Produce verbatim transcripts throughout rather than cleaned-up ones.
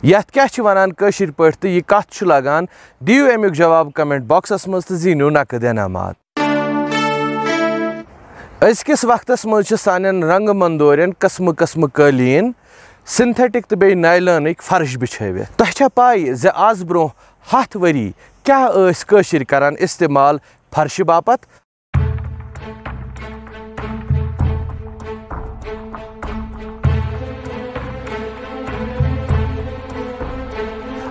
یَتھ کیٛاہ چھِ وَنان کٲشِر پٲٹھۍ تہٕ یہِ کَتھ چھُ لَگان؟ دِیِو اَمیُک جواب comment boxس منٛز تہٕ زیٖنِو نقد انعامات۔ أزکِس وقتس منٛز چھِ سانٮ۪ن رنٛگہٕ مندورٮ۪ن قٕسمہٕ قٕسمہٕ قٲلیٖن، synthetic تہٕ بیٚیہِ nylonٕکۍ فرش بِچھٲوِتھ۔ تۄہہِ چھا پَے زِ از برٛونٛہہ ہَتھ ؤری کیٛاہ ٲسۍ کٲشِرۍ کران استعمال فرشہِ باپتھ؟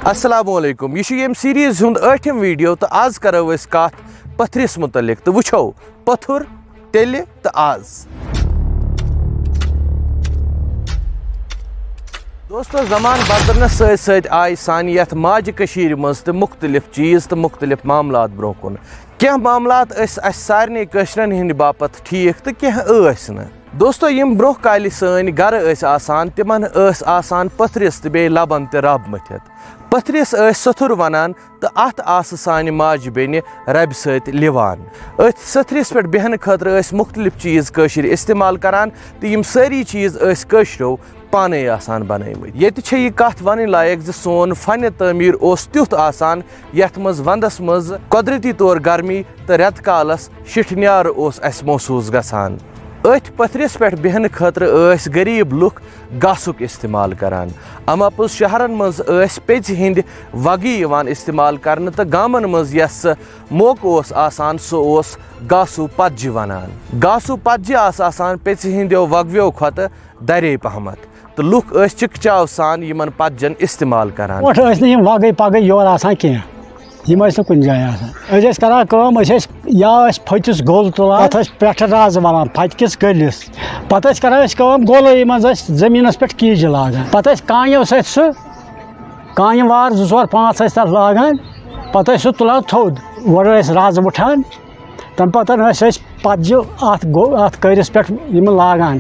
السلام علیکم، یہِ چھُ ییٚمہِ series ہُنٛد ٲٹھِم video تہٕ از کرو أسۍ کتھ پٔتھرِس مُتعلق تہٕ وٕچھو پٔتھُر تیٚلہِ تہٕ از۔ دوستو، زمان بدلنس سۭتۍ سۭتۍ آیہِ سانہِ یتھ ماجہِ کٔشیٖرِ منٛز تہِ مُختٔلِف چیٖز تہٕ مُختٔلِف معاملات برٛونٛہہ کُن۔ کینٛہہ معاملات ٲسۍ اسہِ سارنٕے کٲشرٮ۪ن ہٕنٛدِ باپتھ ٹھیٖک تہٕ کینٛہہ ٲسۍ نہٕ۔ دوستو، یِم برٛونٛہہ کالہِ سٲنۍ گرٕ ٲسۍ آسان، تِمن ٲسۍ آسان پٔتھرِس تہٕ بیٚیہِ لبن تہِ رب مٔتھِتھ۔ پٔتھرِس ٲسۍ سُتھُر ونان تہٕ اتھ آسہٕ سانہِ ماجہِ بیٚنہِ ربہِ سۭتۍ لِوان۔ أتھۍ سُتھرِس پٮ۪ٹھ بیٚہنہٕ خٲطرٕ ٲسۍ مُختٔلِف چیٖز کٲشِرۍ استعمال کران تہٕ یِم سٲری چیٖز ٲسۍ کٲشرٮ۪و پانے آسان بنٲومٕتۍ۔ ییٚتہِ چھےٚ یہِ کتھ ونٕنۍ لایق زِ سون فن تعمیٖر اوس تیُتھ آسان یتھ منٛز ونٛدس منٛز قۄدرتی طور گرمی تہٕ رٮ۪تہٕ کالس شِٹھنیار اوس اسہِ محسوٗس گژھان۔ أتھۍ پٔتھرِس پٮ۪ٹھ بیٚہنہٕ خٲطرٕ ٲسۍ غریٖب لُکھ گاسُک استعمال کران۔ اما پوٚز شہرن منٛز ٲسۍ پیٚژِ ہٕنٛدۍ وگہٕ یِوان استعمال کرنہٕ تہٕ گامن منٛز یس موقعہٕ اوس آسان سُہ اوس گاسوٗ پتجہِ ونان۔ گاسوٗ پتجہِ آسہٕ آسان پیٚژِ ہٕنٛدیو وگویو کھۄتہٕ درے پہمتھ تہٕ لُکھ ٲسۍ چِکچاو سان یِمن پتجن استعمال کران۔ برونٛٹھ ٲسۍ نہٕ یِم وگے پگے یورٕ آسان کینٛہہ، یِم ٲسۍ نہٕ کُنہِ جایہِ آسان۔ أسۍ ٲسۍ کران کٲم، أسۍ ٲسۍ یا ٲسۍ پھٔتِس گوٚل تُلان، تتھ ٲسۍ پٮ۪ٹھٕ رازٕ ولان پھتہِ کِس کٔلِس۔ پتہٕ ٲسۍ کران أسۍ کٲم، گولٲیی منٛز ٲسۍ زٔمیٖنس پٮ۪ٹھ کیٖجہِ لاگان۔ پتہٕ ٲسۍ کانیو سۭتۍ سُہ، کانہِ وار زٕ ژور پانٛژھ ٲسۍ تتھ لاگان، پتہٕ ٲسۍ سُہ تُلان تھوٚد۔ گۄڈٕ ٲسۍ رازٕ وٕٹھان، تمہِ پتہٕ ٲسۍ أسۍ پتجہِ اتھ گو-، اتھ کٔرِس پٮ۪ٹھ یِم لاگان۔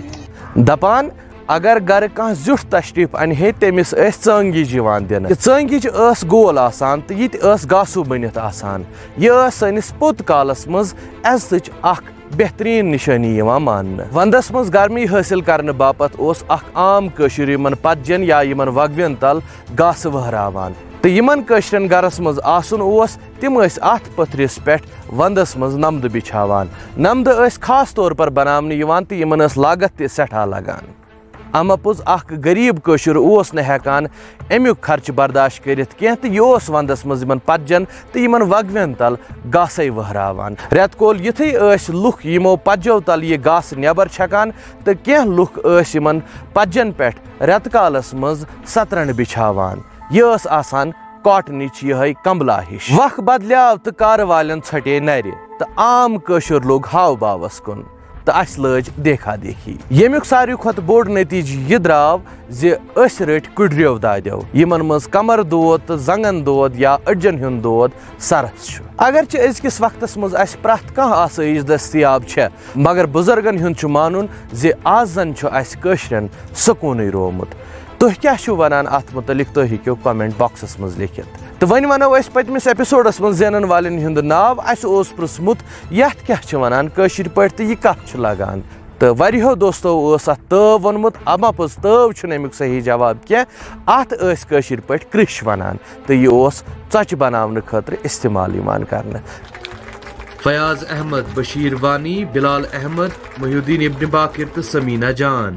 دپان، اگر گرٕ کانٛہہ زیُٹھ تشریف انہِ ہے، تٔمِس ٲسۍ ژٲنٛگِج یِوان دِنہٕ۔ یہِ ژٲنٛگِج ٲس گول آسان تہٕ یہِ تہِ ٲس گاسوٗ بٔنِتھ آسان۔ یہِ ٲس سٲنِس پوٚت کالس منٛز عزتٕچ اکھ بہترین نشٲنی یِوان ماننہٕ۔ ونٛدس منٛز گرمی حٲصِل کرنہٕ باپتھ اوس اکھ عام کٲشُر یِمن پتجن یا یِمن وگوین تل گاسہٕ وہراوان۔ تہٕ یِمن کٲشرٮ۪ن گرس منٛز آسُن اوس، تِم ٲسۍ اتھ پٔتھرِس پٮ۪ٹھ ونٛدس منٛز نمدٕ بِچھاوان۔ نمدٕ ٲسۍ خاص طور پر بناونہٕ یِوان تہٕ یِمن ٲس لاگتھ تہِ سٮ۪ٹھاہ لگان۔ اما پوٚز اکھ غریب کٲشُر اوس نہٕ ہٮ۪کان امیُک خرچہٕ برداشت کٔرِتھ کینٛہہ تہٕ یہِ اوس ونٛدس منٛز یِمن پتجن تہٕ یِمن وگوین تل گاسے وہراوان۔ رٮ۪تہٕ کول یِتھُے ٲسۍ لُکھ یِمو پتجو تل یہِ گاسہٕ نٮ۪بر چھکان تہٕ کینٛہہ لُکھ ٲسۍ یِمن پتجن پٮ۪ٹھ رٮ۪تہٕ کالس منٛز سترنٛڈ بِچھاوان۔ یہِ ٲس آسان کاٹنٕچ یِہے کمبلا ہِش۔ وق بدلیاو تہٕ کارٕ والٮ۪ن ژھٹے نرِ تہٕ عام کٲشُر لوٚگ ہاو باوس کُن تہٕ اسہِ لٲج دیکھا دیکھی۔ ییٚمیُک ساروی کھۄتہٕ بوٚڑ نتیجہٕ یہِ درٛاو زِ أسۍ رٔٹۍ کُڈریو دادیو، یِمن منٛز کمر دود تہٕ زنٛگن دود یا أڈجن ہُنٛد دود سرس چھُ۔ اگرچہِ أزکِس وقتس منٛز اسہِ پرٛٮ۪تھ کانٛہہ آسٲیِش دٔستیاب چھےٚ، مگر بُزرگن ہُنٛد چھُ مانُن زِ آز زن چھُ اسہِ کٲشرٮ۪ن سکوٗنٕے روومُت۔ تُہۍ کیٛاہ چھِو ونان اتھ مُتعلق؟ تُہۍ ہیٚکِو comment boxس منٛز لیکھِتھ۔ تہٕ وۄنۍ ونو أسۍ پٔتمِس episodeس منٛز زینن والٮ۪ن ہُنٛد ناو۔ اسہِ اوس پرٛژھمُت، یتھ کیٛاہ چھِ ونان کٲشِر پٲٹھۍ تہٕ یہِ کتھ چھُ لگان؟ تہٕ واریاہو دوستو اوس اتھ تٲو ووٚنمُت، اما پوٚز تٲو چھُنہٕ امیُک صحیح جواب کینٛہہ۔ اتھ ٲسۍ کٲشِر پٲٹھۍ کرٛش ونان تہٕ یہِ اوس ژۄچہِ بناونہٕ خٲطرٕ استعمال یِوان کرنہٕ۔ فیاض احمد، بشیر وانی، بلال احمد، محی الدین ابن باقر تہٕ سمینا جان۔